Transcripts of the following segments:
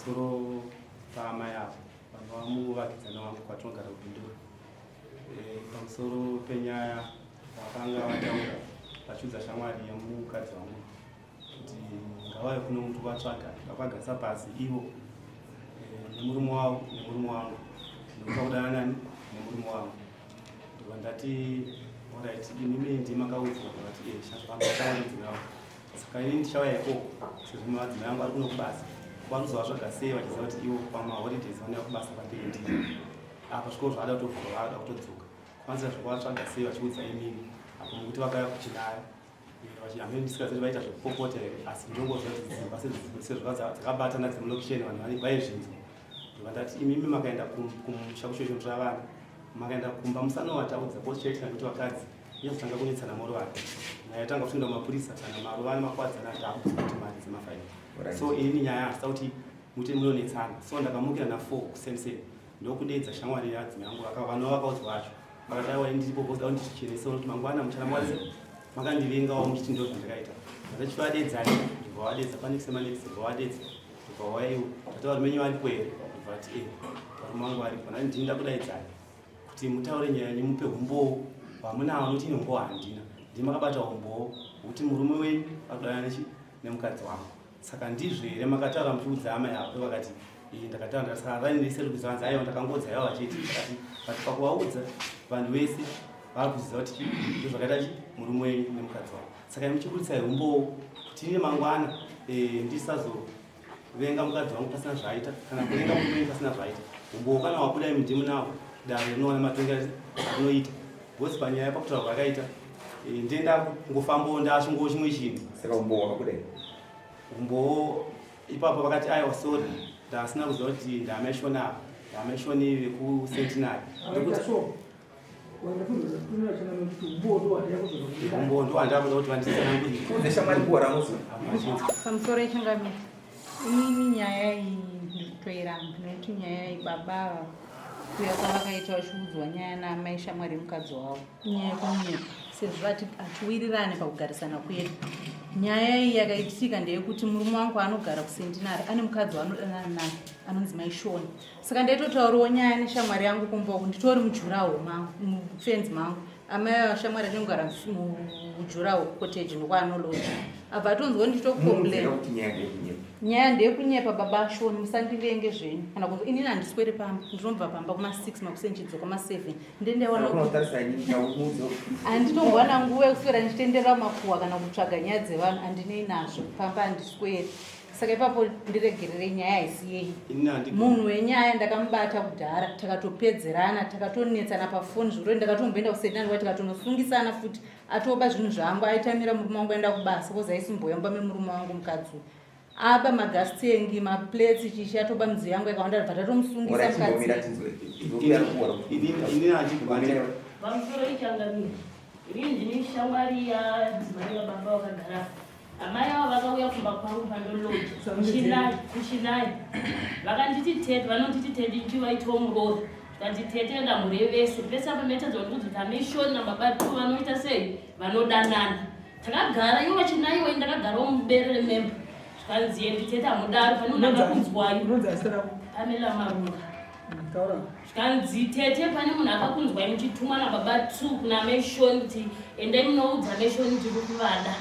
Pamusoro paamai avo vanova muvakidzani wangu kwatinogara kuBindura. Eh, pamusoro penyaya vakanga vataura vachiudza shamwari yemukadzi wangu kuti ngavauye kuno muti vatsvaga vakagarisa pasi ivo eh, nemurume wavo nemurume wangu nekuda kudana nani nemurume wangu. Ndobva ndati orit imimi ndimakaudzwa vati eh, shazvakanga Saka ini ndichauya ikoko sezvo madzimai angu ari kuno kubasa. Vanozovatsvaga sei vachiziva kuti ivo pamaholidays vanouya kubasa kwandiri ndiri. Apa zvikoro zvavada kutovhurwa vada kutodzoka. Kwanisa zvekuvatsvaga sei vachiudza imimi apo mukuti vakauya kuchinaya. Hameno ndisikazivi vaita zvekupopota here asi ndinongoziva kuti dzimba sezvo dzakabatana dzemulokisheni vanhu vaizvinzwa. Ndobva ndati imimi makaenda kumusha kuchechi kunotora vana makaenda kumba musanovataudza because chaitika ndekuti vakadzi Yozotanga kunetsana morovana. Nyaya yatanga kutoenda kumapurisa kana marovana makwadzana takuti mari dzemafaini. So ini nyaya hasa kuti mute munonetsana. So ndakamukira na 4 kuseni seni. Ndokudeedza shamwari yadzimai yangu vana vakaudzwa vacho. Vakati aiwa ini ndiripo because dakuti ndichenese kuti mangwana mucharamba wese makandivengawo muchiti ndo zvandakaita. Ndachivadedzai ndobva vadeedza pane semanex ndobva vadeedza ndobva waiwo tati varume venyu varipo here ndobva vati eh varume vangu varipo nani ndini ndakudaidzai. Kuti mutaure nyaya yenyu mupe humbowo hwamunawo nokuti ini humbowo handina. Ndimi makabata humbowo hwekuti murume wenyu akudanana nechi nemukadzi wangu. Saka ndizvo here makataura muchiudza amai avo vakati iyi ndakataura ndakati saka vaini vese rikuziva vanzi aiwa ndakangodza ivo vachiti ndakati but pakuvaudza vanhu vese vakuziva kuti chi ndozvakaita chi murume wenyu nemukadzi wangu. Saka imi chiburitsai humbowo kuti ini mangwana eh, ndisazo Venga mukadzi wangu pasina zvaaita kana kuvenga murume wenyu pasina zvaaita. Umbowo kana wabuda imi ndimi nawo dare rinoona matongero arinoita. Because panyaya pakutaura kwakaita eh, ndiye ndakungofambawo ndashingowo chimwe chinhu. Saka umbowo wakabuda here? Umbowo ipapo vakati aiwa sorry ndasina kuziva kuti ndameshona apa ndameshoni vekusentinary. Ndikuti Pamusoro yechangamire, inini nyaya iyi ndikutoiramba nekuti nyaya iyi baba ava kuuya kwavakaita vachiudzwa nyaya naamai shamwari yemukadzi wavo inyaya yekunyepa sezvo hatiwirirane pakugarisana kwedu. Nyaya iyi yakaitika ndeyekuti murume wangu anogara kusentinari ane mukadzi waanodanana naye anonzi mai Shoni. Saka ndaitotaurawo nyaya neshamwari yangu kumba uku nditori mujuraho mangu mufenzi mangu amai ava shamwari anogara mujuraho cottage nokwaanoloja abva atonzwa ndichitokomplain nyaya ndeyekunyepa baba shoni musandivenge zvenyu kana kunzwa inini handiswere pamba ndinobva pamba kuma6 makuseni chidzoka ma7 ndendewananditombowana nguva yekuswera ndichitenderera makuhwa kana kutsvaga nyaya dzevanhu handinei nazvo pamba handisweri Saka ipapo ndiregerere nyaya haisi yenyu. Munhu wenyaya ndakamubata kudhara takatopedzerana takatonetsana pafoni zvekuti ndakatomboenda kusentinary wa tikatonosungisana futi atoba zvinhu zvangu aitamira murume wangu aenda kubasa kozi aisimboya mumba memurume wangu mukadzi uyu aba magastengi maplates chichi atoba midziyo yangu yakawanda bva tatomusungisa mukadzi. Pamusoro ichangamire ini ndini shamwari yadzimai vababa vakagara Amai avo vakauya kumba kwangu pandoloja kuchinai vakanditi tete vanonditi tete ndichivaitawo muroora tikati tete enda mhuri vese pese apa metadza vandiudza kuti amai shoni nababa tu vanoita sei vanodanana takagara ivo vachinaiwa ini ndakagarawo muberere memba zvikanzi endi tete hamudaro pane munhu akakunzwai Pamela Marunga Zvikanzi tete pane munhu akakunzwai muchitumwa nababa two kuna mai Shoni kuti endai munoudza mai Shoni tiri kuvada.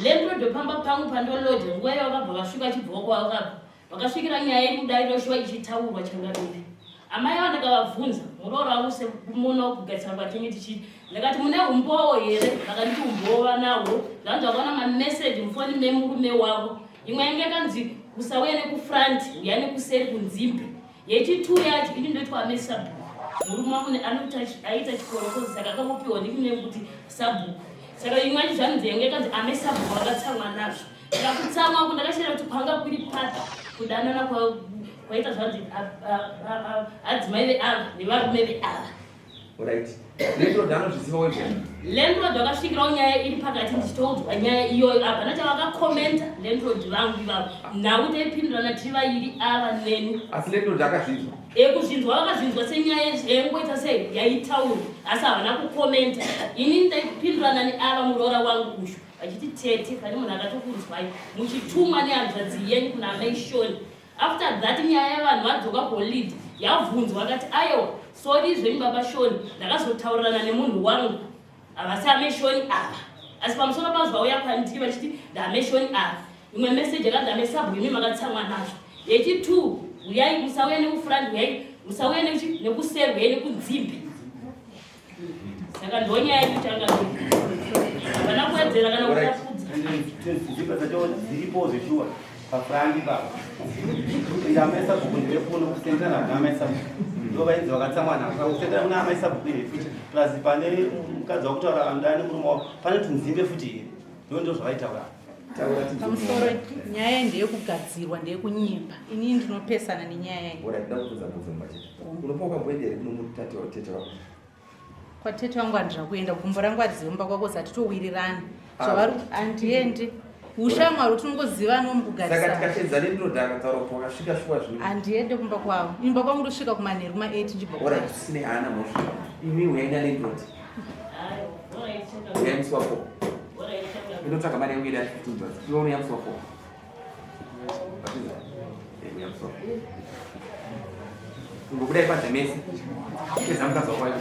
Landlord pamba pangu pandoloja nguva iyo vakabva vasvika vachibvawo kwavakabva. Vakasvikira nyaya iri kudai roshuwa ichitaurwa changamire. Amai ava ndakavabvunza muroora wangu sekumuona kugarisana kwatinge tichiita. Ndakati mune umbowo here? Vakanditi umbowo vanahwo. Zvanzi vakaona mameseji mufoni memurume wavo. Imwe yange yakanzi usauya nekufront uya nekuseri kunzimbe. Yechitu yacho ini ndoitwa ame sabhuku. Murume wangu anoita aita chikorokoza saka akangopiwa nickname kuti sabhuku. Saka imwe yacho zvanzi yange yakanzi ame sabhuku vakatsamwa nazvo. Saka kutsamwa uku ndakashaya kuti kwanga kuri papi kudanana kwaita zvanzi adzimai veava nevarume veava. Right. Landlord anozviziva wega. Landlord vakasvikirawo nyaya iri pakati ndichitoudzwa nyaya iyoyo hapana chavakakomenta landlord vangu ivavo. Nhau taipindurana tiri vairi ava neni. Asi landlord akazvinzwa. Ekuzvinzwa vakazvinzwa senyaya yaingoita sei yaitaurwa asi havana kukomenta. Ini ndaipindurana neava muroora wangu uyu vachiti tete pane munhu akatokunzwai muchitumwa nehanzvadzi yenyu kuna amai Shoni. After that nyaya yevanhu vadzoka kuholiday yavhunzwa akati ayewa sori zvenyu baba Shoni ndakazotaurirana nemunhu wangu havasi ameshoni ava asi pamusoro pazvo vauya kwandiri vachiti ndaameshoni ava imwe meseji yakanzi amesabhu imi makatsamwa nazvo yechi two huyai musauya nekufront huyai musauya nekuseri huyai nekunzimbe saka ndonyaya yekutanga havana kuwedzera kana kutapudza nzimbe dzacho dziripo zveshuwa pafront ipapo ende amaisabhuku ndevekuno kusentera kuna amaisabhuku ndo vainzi vakatsamwa nazvo kusentera kuna amaisabhuku here futi plus pane mukadzi wakutaura anoda nemurume wavo pane tunzimbe futi here ndo ndo zvavaitaura. Taura tinzwe. Pamusoro nyaya iyi ndeyekugadzirwa ndeyekunyimba inini ndinopesana nenyaya iyi. Alright, ndakubvunza mubvunzo mumwe chete. Unopa ukamboenda here kuno mutete tete wako? Kwatete wangu handina kuenda, gumbo rangu harizive mumba kwako zatitowirirana Ah. zvavari handiendi ushamwari tinongoziva Saka nomukugarisana. tikashedza nendodhaka taura kuti wakasvika shuwa zvino. Handiende kumba kwavo, imba kwangu ndosvika kumanheru ma8 ndichibva Alright, kubasa. tusine hana mhosva. Imi uyaenda landlord. Aiwa, alright, chaka- Uyai musi wa 4. alright, chaka- Ndinotsvaga mari yangu ida 15 dollars. Iwe unouya musi wa 4. Vapinza? Eh, uya musi wa 4. Kungobudai panze mese. Cheza mukadzi wako wayo.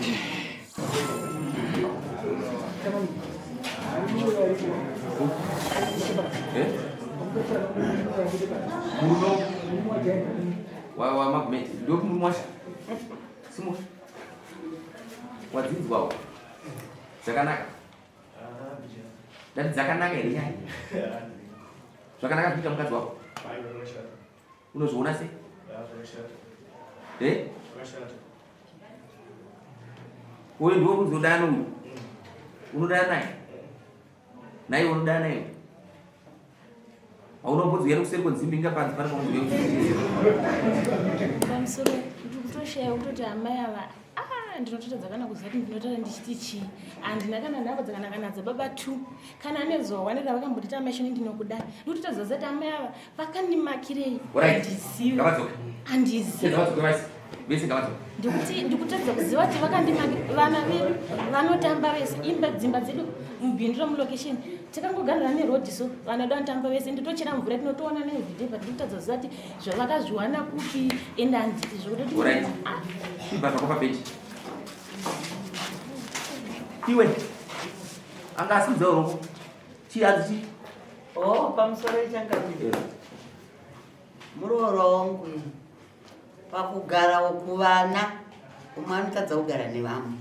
Eh? Murume wa wa magumeti ndo murume wacho. Simuka. Wadzinzwawo. Zvakanaka. Ndati dzakanaka here nyaya? Zvakanaka kuita mukadzi wako? Unozviona sei? Eh? Uyu ndiwo kunzi udana uyu. Unodana naye? Naye unodana naye? Hauna kumbonzi kuseri kwenzimbi inga panzi pane paunzi. Pamusoro, ndiri kutoshaya kutoti amai ava ah, ndinototadza kana kuziva kuti ndinotaura ndichiti chii. Handina kana nhamba dzakanaka nadzo baba two kana ane zuva one ravakambotiti amai Shoni ndinokuda. Ndikutotadza kuziva kuti amai ava vakandimakirei. Alright. Handizivi. Ngavadzoke. Handizivi. Cheza vadzoke vese. Vese ngavadzoke. Ndikuti ndikutadza kuziva kuti vakandimaki vana vedu vanotamba vese imba dzimba dzedu mubhindura mulocation takangogarira nerodhi so vana vedu vanotamba vese nditochera mvura tinotoona nevidhio but ndikutadza kuziva kuti zvavakazviwana kupi ende handiti zvokutoti Alright. Ah, Ibva zvako pabeji. Iwe. Anga asimudza ruoko. Chii hanzi chii? Oh, pamusoro ichangamire. Muroora wangu uyu, pakugara kuvana umwe anotadza kugara nevamwe.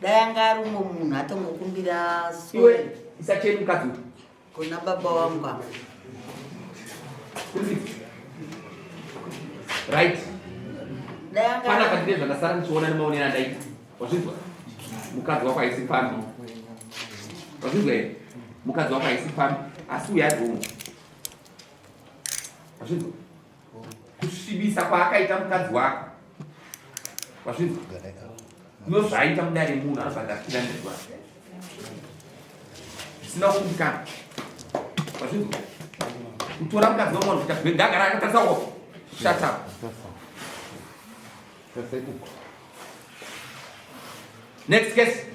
Dai anga ari umwe munhu atongokumbira Iwe sorry isacheni mukadzi uyu. kuna baba wangu ava. Kurikidzi. Right. Dai anga Panapa ndine zvandasara ndichiona nemaonero andaita. Wazvinzwa? Mukadzi wako haisi pambi. Wazvinzwa here? Mukadzi wako haisi pambi asi uyu ari wrong. Wazvinzwa? Kusvibisa kwaakaita mukadzi wako. Wazvinzwa? Ndozvaaita mudare munhu anobva ndafira nezuva. Zvisina kukundikana. Wazvinzwa? Kutora mukadzi wemunhu kuita gwendagara akatarisa uko. Shut up. Next case.